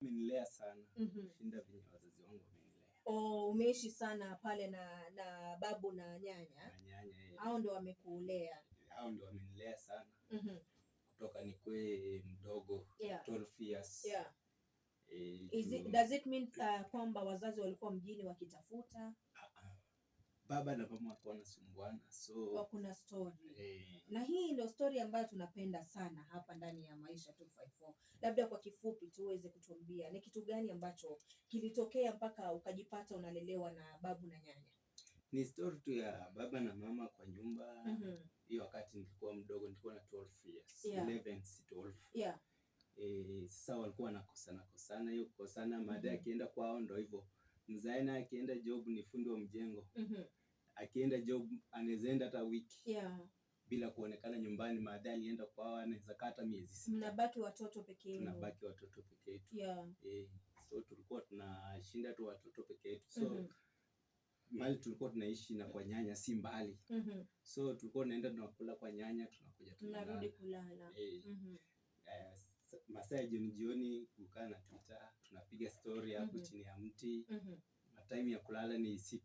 Amenilea sana kushinda venye wazazi wangu wamenilea. Oh, umeishi sana pale na babu na nyanya? Na nyanya, eh. Hao ndio wamekulea? Hao ndio wamenilea sana kutoka nikuwe mdogo, 12 years. Eh, Does it mean kwamba wazazi walikuwa mjini wakitafuta? Ah, ah. Baba na mama walikuwa wanasumbuana, so Kwa kuna story. Eh. Na hii ndio story ambayo tunapenda sana hapa ndani ya Maisha 254. Labda kwa kifupi tu uweze kutuambia ni kitu gani ambacho kilitokea mpaka ukajipata unalelewa na babu na nyanya? Ni story tu ya baba na mama kwa nyumba. Hiyo wakati nilikuwa mdogo, nilikuwa na 12 years. 11, si 12. Eh, sasa walikuwa wanakosana kosana, hiyo kukosana, baadaye akienda kwao ndo hivyo. Mzae naye akienda job, ni fundi wa mjengo. Akienda job anaweza enda hata wiki bila kuonekana nyumbani. Baadaye alienda kwao, anaweza kaa hata miezi 6. Mnabaki watoto peke yenu. Tunabaki watoto peke yetu. Eh, so tulikuwa tunashinda tu watoto peke yetu. So mahali tulikuwa tunaishi na kwa nyanya si mbali. So tulikuwa tunaenda, tunakula kwa nyanya, tunakuja Mnarudi tunalala. Kulala. Eh, masaa ya jioni jioni kukaa na tuita, tunapiga story hapo chini ya mti. Na time ya kulala ni 6.